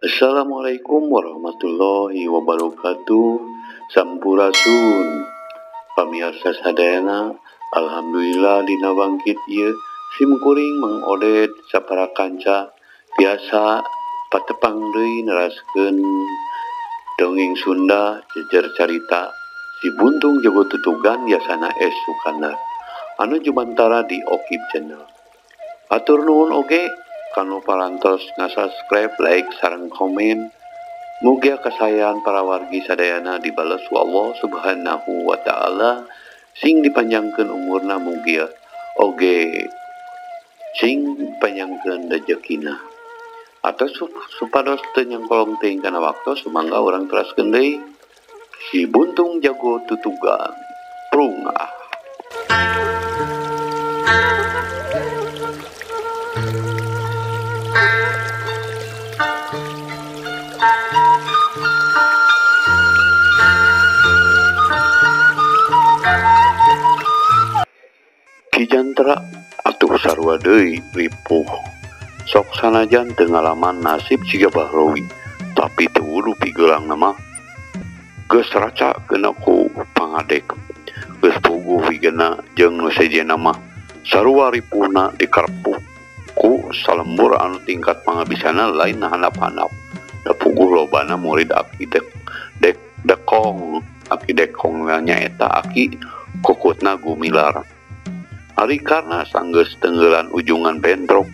Assalamualaikum warahmatullahi wabarakatuh. Sampurasun pamirsa sadayana, alhamdulillah dina bangkit ieu sim kuring Mang Oded sapara kanca biasa patepang deui neraskeun dongeng Sunda jejer carita Si Buntung Jago Tutugan Yasana S Sukandar anu jumantara di Okib Channel. Atur nuhun oge kanu parantos ngasubscribe, like, sareng komen. Mugia kasayan para wargi sadayana dibales ku Allah Subhanahu wa taala, sing dipanjangkeun umurna mugia oge sing panjangkeun rejekina. Atau supados teu nyangkolong teuing kana waktu, sumangga urang teraskeun deui Si Buntung Jago Tutugan. Prung ah. Ki Jantra atuh sarua deui ripuh. Sok sanajan teu ngalaman nasib siga Bahrowi, tapi teu wuduh pigeulangna mah. Geus raca kena ku pangadek. Geus puguh wigena jeung nu sejenna mah sarua ripuhna dikarepuk ku salembur anu tingkat pangabisana lain handap-handap. Da puguh lobana murid aki dek dekong, aki dekong nyaeta aki kukutna gumilar. Ari karna sanggeus tenggelan ujungan bentrok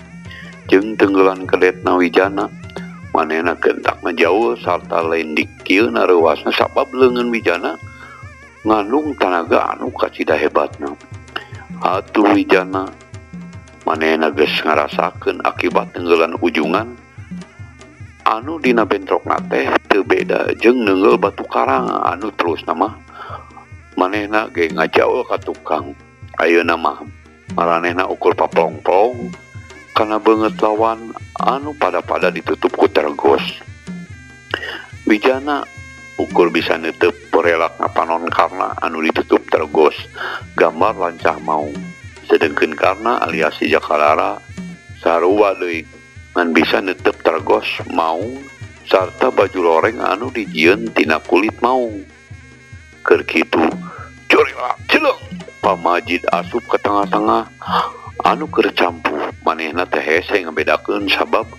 jeung tenggelan kedetna Wijana, manehna gentakna jauh sarta lain dikieuna reuasna sabab leungeun Wijana ngandung tanaga anu kacida hebatna. Atuh Wijana manehna geus ngarasakeun akibat tenggelan ujungan anu dina bentrokna teh teu beda jeung neungeul batu karang anu terusna mah manehna ge ngajauh ka tukang. Ayeuna mah maranehna ukur paplong-plong kana beungeut lawan anu pada-pada ditutup ku tergos. Wijana ukur bisa neuteub perelakna panon Karna anu ditutup tergos gambar lancah maung. Sedengkeun Karna alias si Jakalara sarua deui ngan bisa neuteub tergos maung sarta baju loreng anu dijieun tina kulit maung. Keur kitu curilak cileung Pamajid asup ke tengah-tengah anu keur campuh. Manehna teh hese ngabedakeun sabab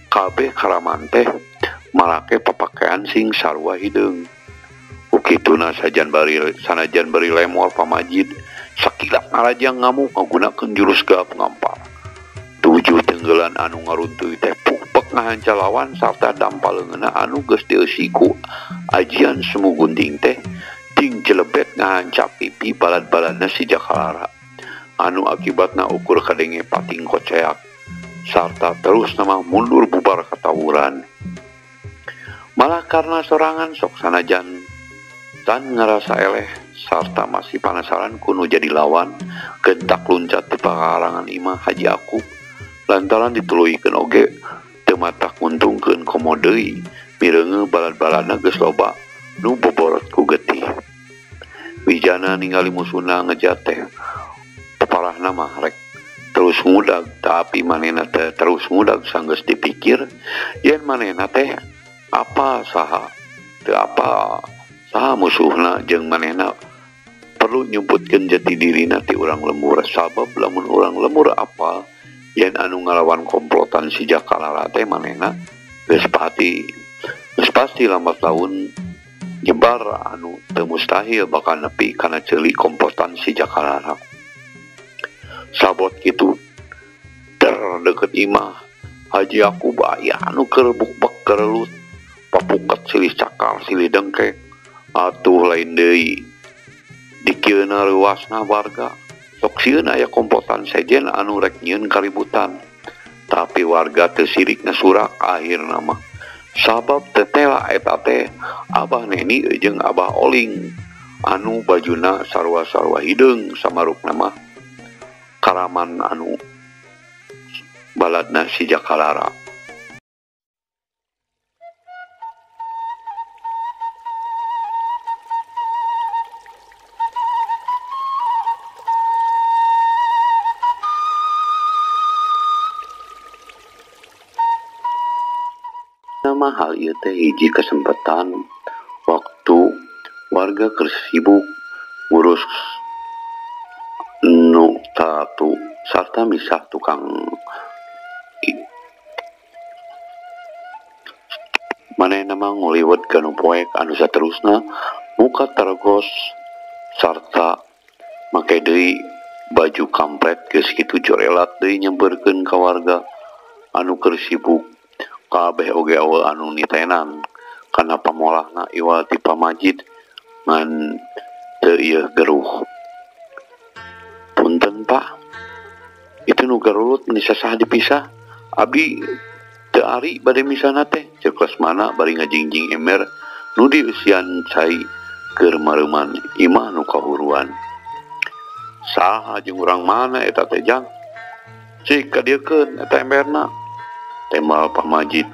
kabeh karaman teh marake papakaian sing sarua hideung. Ku kituna sanajan bari lemor Pamajid sakilap ngarajang ngamuk ngagunakeun jurus gap ngampar. Tujuh tenggelan anu ngaruntuy teh pukpek ngahanca lawan sarta dampal leungeunna anu geus dieusi ku ajian semu gunting teh ting celebet ngahancap pipi balad-baladna si Jakalara anu akibatna ukur kadenge pating koceak sarta terus nama mundur bubar katawuran. Malah karena sorangan sok sanajan tan ngerasa eleh sarta masih penasaran kuno jadi lawan gentak luncat di pakarangan imah Haji Akub lantaran dituluykeun oge teu matak nguntungkeun komo deui mireunge balad-baladna geus loba nu boborot ku getih. Wijana ningali musuhna ngejat teh parahna mah rek terus ngudag, tapi manehna teh terus ngudag sanggeus dipikir yen manehna teh apa saha teu apa saha musuhna jeung manehna perlu nyumputkeun jati dirina ti urang lembur sabab lamun urang lembur apa yen anu ngalawan komplotan si Jakalara teh manehna geus pasti lambat laun nyebar anu teu mustahil bakal nepi kana ceuli komplotan si Jakalara. Sabot kitu ter deket imah Haji Akub aya anu keur bukbek kerelut papuket silih cakar silih dengkek. Atuh lain deui dikieuna reuasna warga sok sieun aya komplotan sejen anu rek nyieun kaributan, tapi warga teu sirik ngasurak akhirna mah sabab tetela eta teh Abah Neni jeung Abah Oling anu bajuna sarua-sarua hideung samarukna mah karaman anu baladna si Jakalara. Saleresna mah hal ieu teh hiji kesempatan waktu warga keur sibuk ngurus nu tatu sarta misah tukang manehna mah nguliwet kana poek anu saterusna muka tarogos sarta make deui baju kampret geus kitu jorelat deui nyamperkeun ka warga anu keur sibuk. Kabeh oge eueuh anu nitenan kana pamolahna iwal ti pamajid ngan teu ieu geruh. Punten Pak, itu nu garulut meni sasah dipisah, abdi teu ari bade misahna teh, ceuk Lesmana bari ngajingjing ember nu dieusian cai keur mareuman imah nu kahuruan. Saha jeung urang mana eta teh jang? Cik kadieukeun eta emberna. Tembal pamajid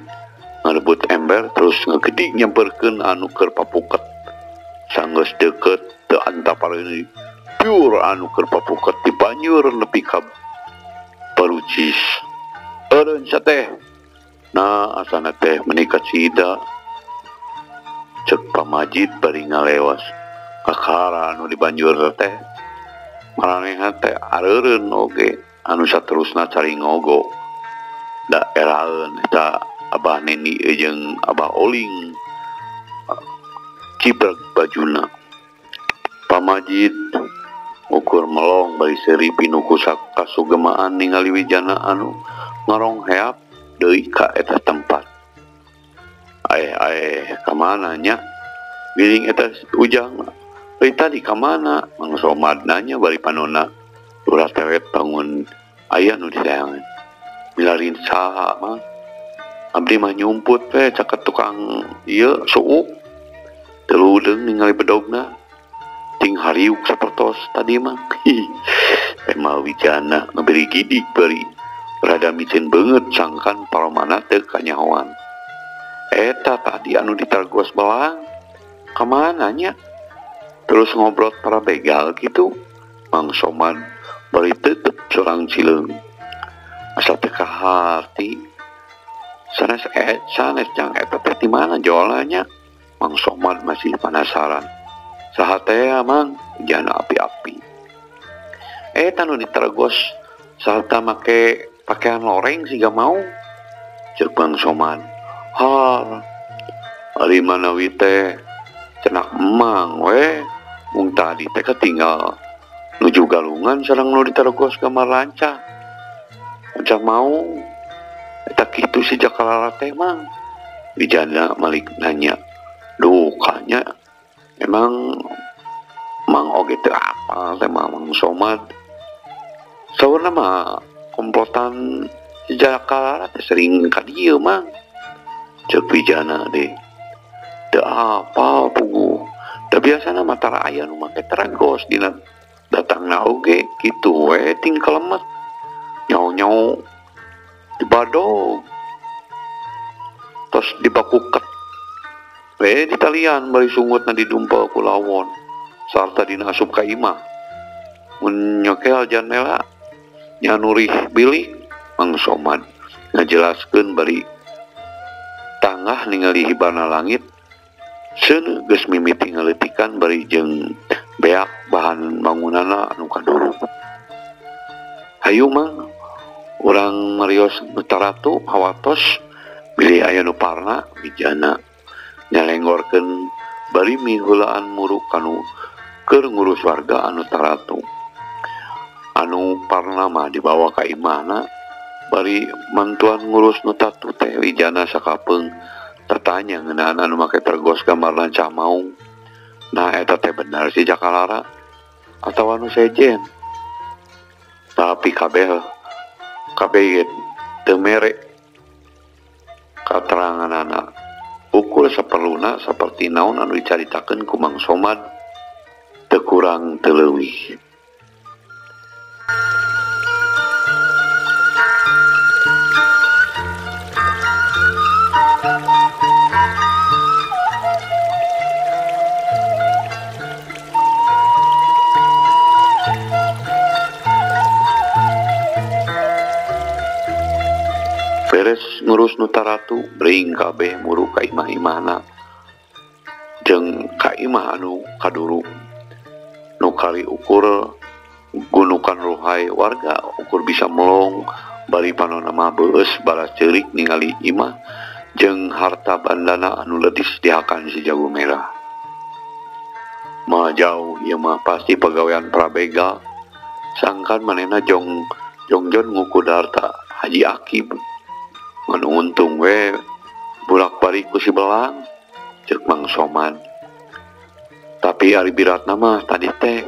ngarebut ember terus ngegedig nyamperkeun anu keur papuket. Sanggeus deukeut teu antapareun pure anu keur papuket dibanjur nepi ka parucis. Eureun sateh. Nah asana teh meuni kacida. Ceuk pamajid bari ngalewas. Kakara anu dibanjur teh maranehna teh areureun oge anu saterusna cari ngogo. Da eraeun eta Abah Neni jeung Abah Oling cibrek bajuna. Pamajid ukur melong bari seuri pinuh ku kasugemaan ningali Wijana anu ngarongheap deui ka eta tempat. Aeh aeh ka mana nya? Giling eta Ujang euy tadi ka mana? Mang Somad nanya bari panonna ulah tewet bangun aya nu disayangan. Milarin saha mah? Abdi mah nyumput we caket tukang ieu suuk. Teu ludeung ningali bedogna. Ting hariuk sapertos tadi mah. Tema Wijana ngaberi gidig bari rada micen beungeut sangkan paromana teu kanyahoan. Eta tadi anu ditargos belang ka mana nya? Terus ngobrol para begal kitu. Mang Somad bari tetep sorang cileung. Asa teu kaharti. Sanes sanes jang eta teh di mana jualna nya? Mang Somad masih penasaran. Saha teh Mang? Wijana api-api. Eta nu ditergos sarta make pakaian loreng siga mau. Ceuk Mang Somad. Har, ari manawi teh cenak emang we mung tadi teh ketinggal nuju galungan sareng nu ditergos gambar lancah. Lancah mau eta kitu si Jakalara teh Mang. Wijana malik nanya. Dukanya emang Mang oge teu apal teh Mang Somad. Saurna mah komplotan si Jakalara teh sering ka dieu Mang. Ceuk Wijana deh. Teu apal puguh. Da biasana mah tara aya nu make teragos dina datangna oge kitu we ting kalemet. Nyau-nyau dibadog. Tos dibakuket. We ditalian bari sungutna didumpel ku lawon sarta dina asup ka imah. Mun nyokel janela nya nurih bilik Mang Somad ngajelaskeun bari tangah ningali hibana langit seuneu geus mimiti ngaleutikan bari jeung beak bahan bangunanna anu kaduruk. Hayu Mang, urang marios nu taratu hawatos bilih aya nu parna. Wijana nyalenggorkeun bari miheulaan muruk kanu keur ngurus warga anu taratu. Anu parna mah dibawa ka imahna bari mantuan ngurus nu tatu teh. Wijana sakapeung tatanya ngeunaan anu make tergos gambar lancah maung. Nah eta teh bener si Jakalara atawa nu sejen. Tapi kabeh kabeh teu mere kateranganana. Ukur saperluna saperti naon anu dicaritakeun ku Mang Somad teu kurang teu leuwih. Beres ngurus nu taratu, kitu bring kabeh muru ka imah-imahna jeung ka imah anu kaduru nu kali ukur gunukan ruhai warga ukur bisa melong bari panonna mah beueus balas ceurik ningali imah jeung harta bandana anu letis dihakan si jago merah. Mah jauh ieu mah pasti pagawean prabegal sangkan manehna jong jongjon ngukur harta Haji Akib. Ngan untung we bulak-balik ku si Belang ceuk Mang Soman. Tapi ari biratna mah tadi teh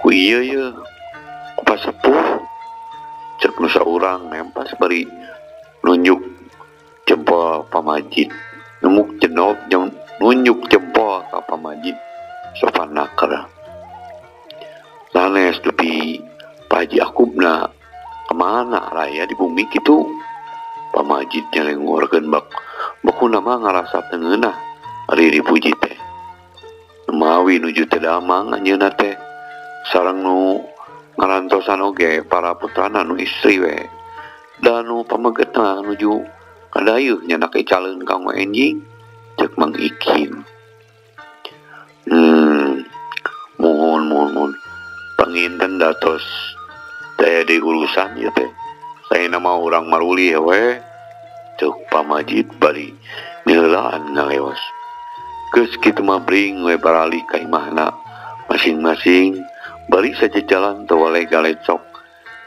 ku ieu ye ku pasepuh ceuk nu saurang nempas bari nunjuk jempol pamajid nemuk jenop nunjuk jempol ka pamajid sopan naker. Sanes dupi Pak Haji Akubna kemana raya di bumi kitu? Pamajid nyalengorkeun bak bakuna mah ngarasa teu ngeunah ari dipuji teh. Mawi nuju teu damang anjeunna teh sareng nu ngarantosan oge para putrana nu istri we. Da nu pamegetna nuju kadayeuh nyanak icaleun kanggo enjing ceuk Mang Ikin. Muhun muhun muhun panginten datos teh di urusan ieu teh. Saya nama urang maruli we ceuk pamajid bari miheulaan ngaleos. Geus kitu mah bring we baralih ka imahna masing-masing bari sajajalan teu waleh galecok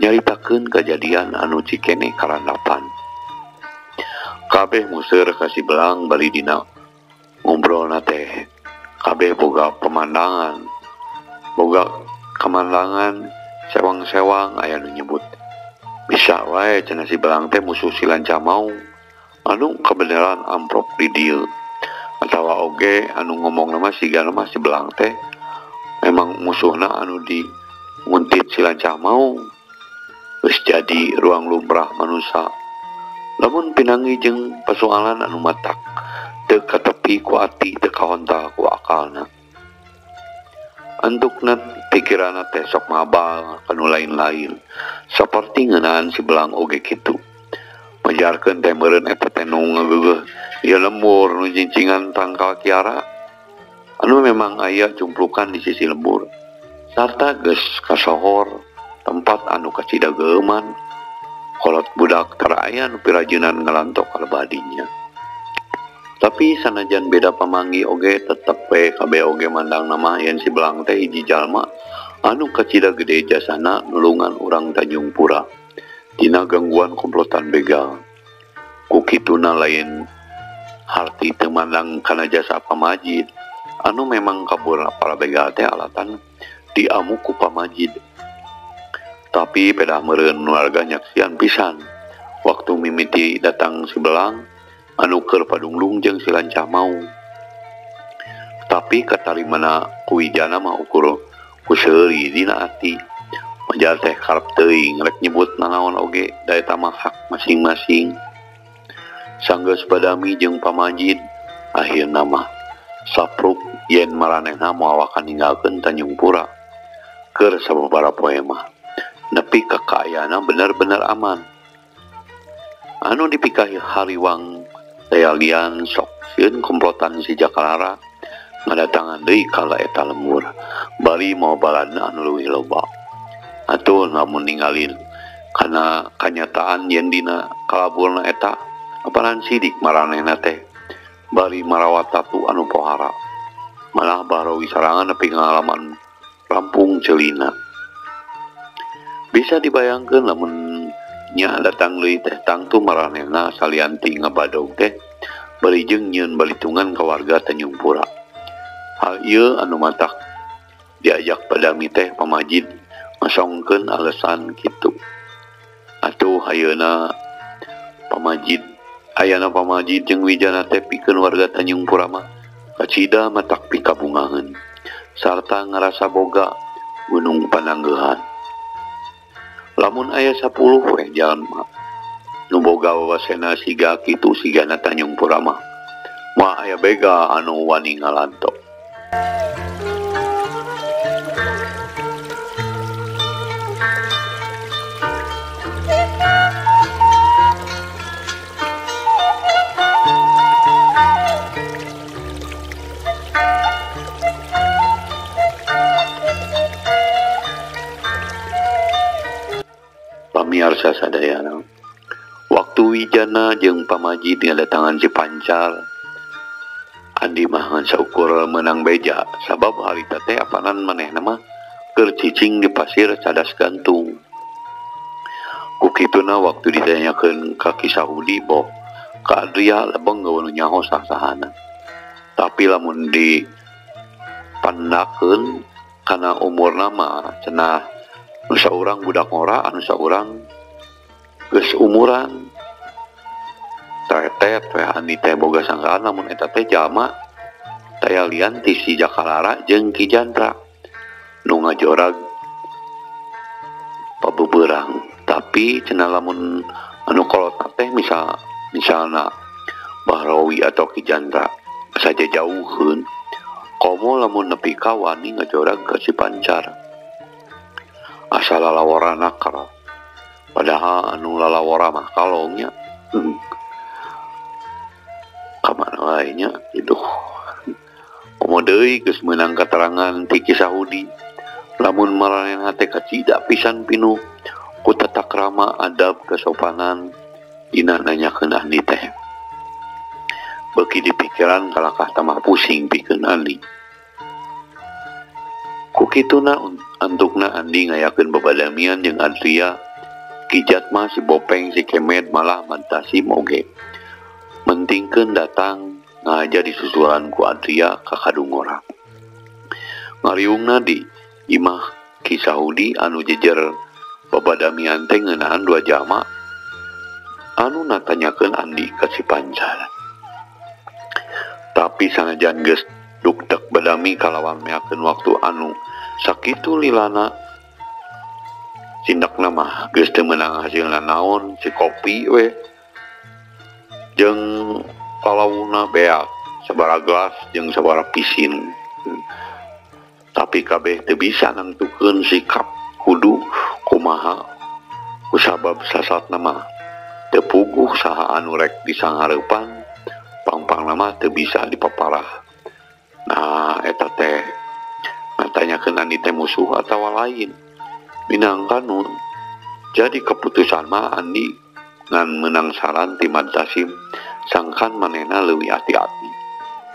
nyaritakeun kajadian anu cikene karandapan. Kabeh museur ka si Belang bari dina ngobrolna teh kabeh boga pemandangan boga kamandangan sewang-sewang aya nu nyebut bisa wae cenah si Belang teh musuh si Lanca Maung anu kebenaran amprok di dieu atawa oge anu ngomong nama sigana mah si Belang teh memang musuhna anu di nguntit si Lanca Maung geus jadi ruang lumrah manusia lamun pinangi jeung persoalan anu matak teu katepi ku ati teu kahontal ku akalna. Antukna pikiranna teh sok mabal kanu lain-lain saperti ngeunaan si Belang oge kitu. Majarkeun teh meureun eta teh nu ngageugeuh ieu lembur nu cincingan tangkal kiara anu memang aya cumplukan di sisi lembur sarta geus kasohor tempat anu kacida geuman kolot budak tara aya nu pirajeunnan ngalantok kalebadinya. Tapi sanajan beda pamanggi oge tetep we kabeh oge mandang nama yen si Belang teh hiji jalma anu kacida gede jasana nulungan urang Tanjung Pura tina gangguan komplotan begal. Ku kituna lain harti teu mandang kana jasa pamajid anu memang kabur para begal teh alatan diamuk ku pamajid. Tapi pedah meureun warga nyaksian pisan waktu mimiti datang si Belang anu keur padungdung jeung si Lanca Maung. Tapi katarimana ku Wijana mah ukur ku seuri dina ati. Majar teh karep teuing rek nyebut nanaon oge da eta mah hak masing-masing. Sanggeus badami jeung pamajid akhirna mah sapruk yen maranehna moal akan ninggalkeun Tanjung Pura keur sababaraha poe mah nepi ka kaayana bener-bener aman. Anu dipikahi hariwang dayalian sok sieun komplotan si Jakalara ngadatangan deui kala eta lembur bari mau balana anu leuwih loba. Atuh lamun ningalin kana kanyataan yen dina kalaburna eta apanan sidik maranehna teh bari marawat tatu anu pohara malah barowi sarangan nepi ngalaman rampung celina. Bisa dibayangkeun lamun nya datang deui teh tangtu maranehna salianti ngabadog teh bari jeung nyieun balitungan ka warga Tanjung Pura. Hal ieu anu matak diajak padami teh pamajid ngasongkeun alasan kitu. Atuh ayeuna pamajid ayana pamajid jeung Wijana teh pikeun warga Tanjung Pura mah kacida matak pikabungaheun sarta ngarasa boga gunung pananggeuhan. Lamun aya 10 we jalma nu boga wawasena siga kitu sigana Tanjung Pura mah mah aya bega anu wani ngalanto. Kijana jeung pamajid ngadatangan si Pancar. Andi mah ngan saukur meunang beja sabab harita teh apanan manehna mah keur cicing di pasir cadas gantung. Ku kituna waktu ditanyakeun ka Ki Sahudi boh ka Adria lebeng gawe nu nyaho sah-sahana. Tapi lamun dipandakeun kana umurna mah cenah nu saurang budak ngora anu saurang geus umuran. Tetet we Andi teh boga sangkaan lamun eta teh jalma taya lian ti si Jakalara jeung Ki Jantra nu ngajorag pabeberang. Tapi cenah lamun anu kolot teh misalna Bahrawi atau Ki Jantra saja jauheun komo lamun nepi ka wani ngajorag ka si Pancar asal lalawora nakal padahal anu lalawora mah kalongnya. Kamana wae nya itu komo deui geus meunang katerangan ti Ki Sahudi lamun maranehna teh kacida pisan pinuh ku tata krama adab kesopanan dina nanyakeun Andi teh. Beuki dipikiran kalakah tambah pusing pikeun Andi. Ku kituna antukna Andi ngayakeun babadamian jeung Adria. Ki Jatma si Bopeng si Kemed malah Mantasim oge. Mentingkeun datang ngaja disusulan ku Adria ka Kadungora. Ngariungna di imah Ki Sahudi anu jejer babadamian teh ngeunaan dua jalma anu natanyakeun Andi ka si Pancar. Tapi sanajan geus duktek badami kalawan meakeun waktu anu sakitu lilana cindakna mah geus teu meunang hasilna naon si kopi we jeung palauna beak sabaraha gelas jeung sabaraha pisin. Tapi kabeh teu bisa nangtukeun sikap kudu kumaha kusabab sasatna mah teu puguh saha anu rek disanghareupan pangpangna mah teu bisa dipaparah. Nah eta teh natanyakeun Andi teh musuh atawa lain minangka nu jadi keputusan mah Andi ngan menang saran ti Mantasim sangkan manehna leuwih hati-hati.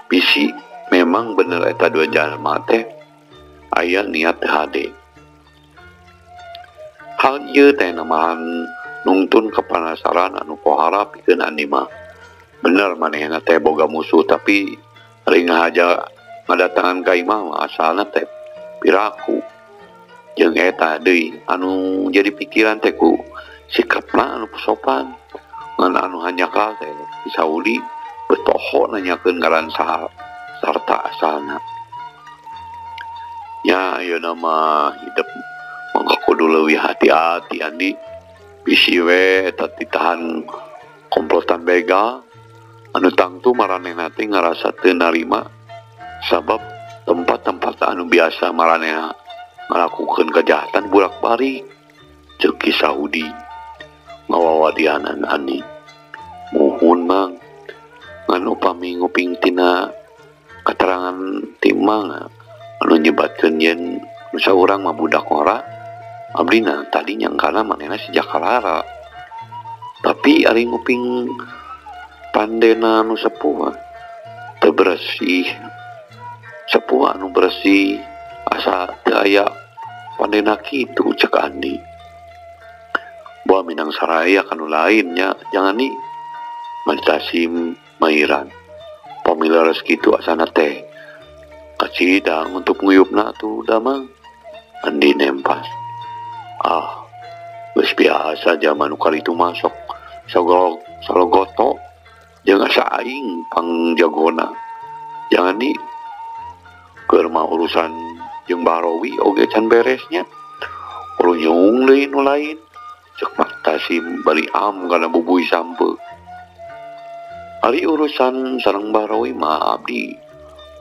Bisi memang bener eta dua jalma teh aya niat hade. Hal ieu teh namahan nungtun kepanasaran anu pohara pikeun Andi mah. Bener manehna teh boga musuh tapi ari ngahaja ngadatangan ka imah mah asalna teh piraku. Jeung eta deui anu jadi pikiran teh ku sikapna anu sopan ngan anu hanjakal teh Ki Saudi betoho nanyakeun ngaran saha sarta asalna. Ya ayeuna mah hidup mangga kudu leuwih hati-hati Andi. Bisi we eta ditahan komplotan begal anu tangtu maranehna teh ngarasa teu narima sabab tempat-tempat anu biasa maranehna ngalakukeun kejahatan bolak-balik. Ceuk Ki Sahudi ngawawadianan Andi. Muhun mang ngan upami nguping tina keterangan ti mang anu nyebatkeun yen nu saurang mah budak ngora abdina tadi nyangkana manehna si Jakalara. Tapi ari nguping pandena anu sepuh teu beresih. Sepuh anu beresih asa teu aya pandena kitu cek Andi. Boa minang saraya kanu lainnya jangan nih Mantasim mairan pamileres kitu asana teh kacida untuk nguyupna tuh damang. Andi nempas. Ah geus biasa zaman nu kali itu masuk salogoto jeung asa aing pangjagona. Jangan nih keur mah urusan jeung Bahrawi oge can beresnya urunyung deui nu lain. Cek Mantasim bari am kana bubuy sampe. Ari urusan sareng Bahrawi mah abdi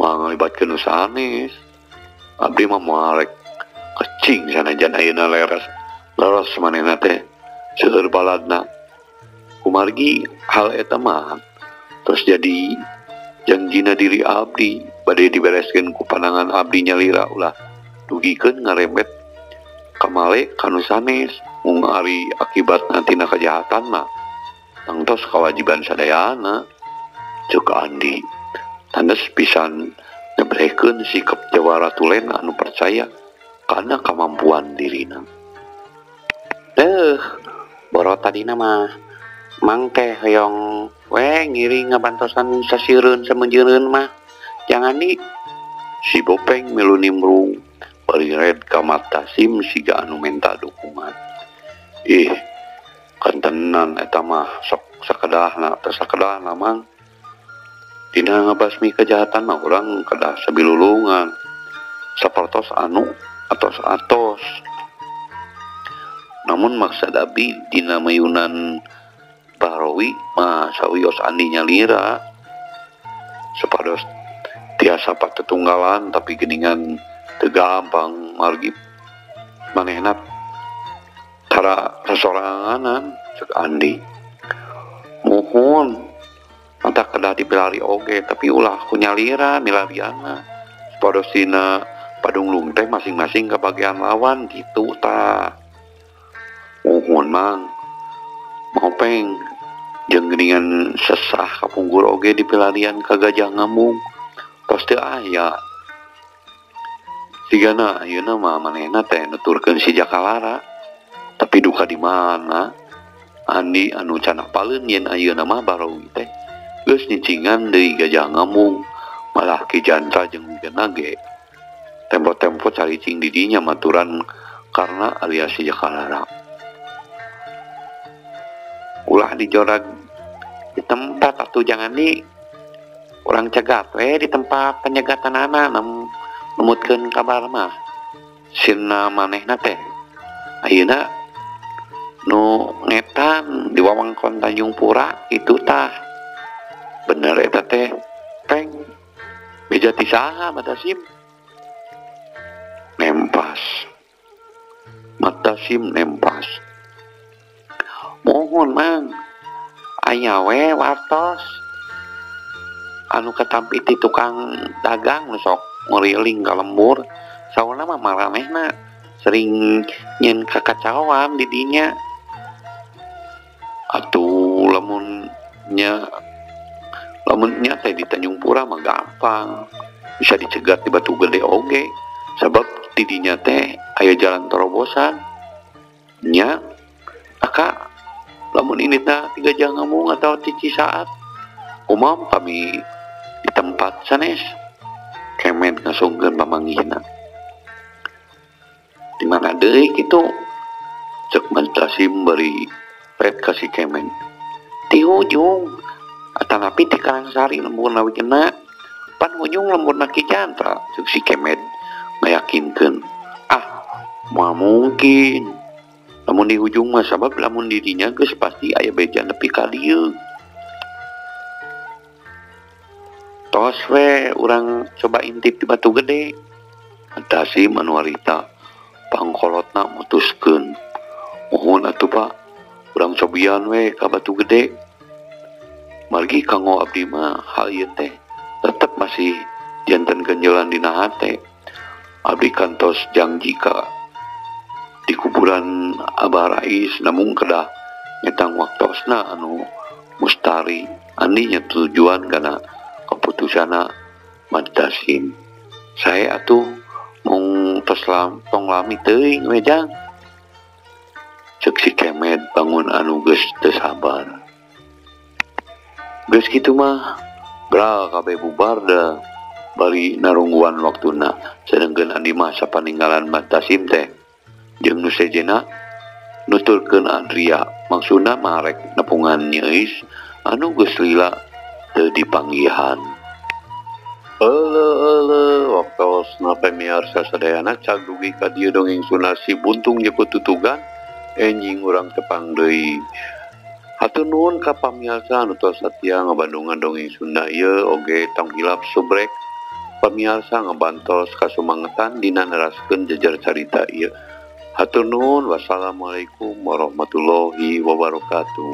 mah ngalibatkeun nu sanes. Abdi mah moal rek kecing sanajan ayeuna leres leres manehna teh seueur baladna. Kumargi hal eta mah terus jadi janjina diri abdi bade dibereskeun ku panangan abdi nyalira ulah dugikeun ngarembet kamale kanu sanes mung ari akibatna tina kejahatan mah Tangtos kawajiban sadayana ceuk Andi. Tandes pisan nyebrehkeun sikap jawara tulen anu percaya kana kamampuan dirina. Teuh, boro tadina mah mang teh hoyong we ngiring ngabantosan sasireun sameujeureun mah. Jangan di si Bopeng milu nimbrung bari red ka Matasim siga anu menta dukungan. Ih, kantenan eta mah sok sakedahna teh sakedahna mang. Dina ngabasmi kejahatan mah urang kedah sabilulungan. Sapertos anu atos-atos. Namun maksad abdi dina mayunan Bahrawi mah sawios Andi nyalira. Supados tiasa patetunggalan tapi geningan teu gampang margi manehna tara sasoranganan cek Andi. Muhun mata kedah dipilari oge tapi ulah ku nyalira milariana. Supados dina padunglung teh masing-masing kebagian lawan gitu tah. Muhun mang Mopeng jeung geuningan sesah kapungkur oge dipilarian ka Gajah Ngamung tos teu aya. Sigana ayeuna mah manehna teh nuturkeun si Jakalara. Tapi duka di mana Andi anu can apaleun yen ayeuna mah Bahrawi teh geus nyicingan deui Gajah Ngamung malah Ki Jantra jeung Wigana ge tempo-tempo caricing di dinya maturan karena alias si Jakalara. Ulah dijorag di tempat atuh jangan di urang cegat we di tempat penyegatanana nemutkeun kabar mah sirna manehna teh ayeuna nu ngetan di wewengkon Tanjung Pura itu tah. Bener eta teh peng beja ti saha Matasim nempas. Matasim nempas. Mohon mang aya we wartos anu katampi ti tukang dagang nu sok nguriling ka lembur sauna mah maranehna sering nyen kakacauan di dinya. Atuh lamun nya teh di Tanjung Pura mah gampang bisa dicegat di Batu Gede oge sabab di dinya teh aya jalan terobosan nya. Aka lamun ini tah ti Gajah Ngamung atau ti Cisaat umam kami di tempat sanes kemen ngasungkeun pamanggihna. Di mana deui kitu cek Matasim bari pret ka si Kemen. Ti hujung atanapi ti Karangsari lemburna wigena pan hujung lemburna Ki Jantra cek si Kemed ngayakinkeun. Ah, moal mungkin lamun di hujung mah sabab lamun di dinya geus pasti aya beja nepi ka dieu. Tos we urang coba intip di Batu Gede. Matasim anu harita pangkolotna mutuskeun. Muhun atuh Pak, urang cobian we ka Batu Gede. Margi kanggo abdi mah hal ieu teh tetep masih janten genjelan dina hate. Abdi kantos janji ka di kuburan Abah Rais namun kedah ngetang waktosna anu mustari. Andi nya tujuan kana keputusana Matasim. Saya atuh mung tos tong lami teuing we jang. Cek si Kemed bangun anu geus teu sabar. Geus kitu mah bra kabeh bubar da bari narungguan waktuna. Sedengkeun Andi mah sapaninggalan Matasim teh jeung nu sejena nuturkeun Andria maksudna marek nepungan Nyeis anu geus lila teu dipanggihan. Euleuh waktosna pamiarsa sadayana cag dugi ka dieu dongeng Sunda Si Buntung Jeput Tutugan enjing urang tepang deui. Hatur nuhun ka pamiarsa anu tos satia ngabandungan dongeng Sunda ieu oge tong hilap subrek pamiarsa ngabantos kasumangetan dina neraskeun jejer carita ieu. Hatur nuhun, wassalamualaikum warahmatullahi wabarakatuh.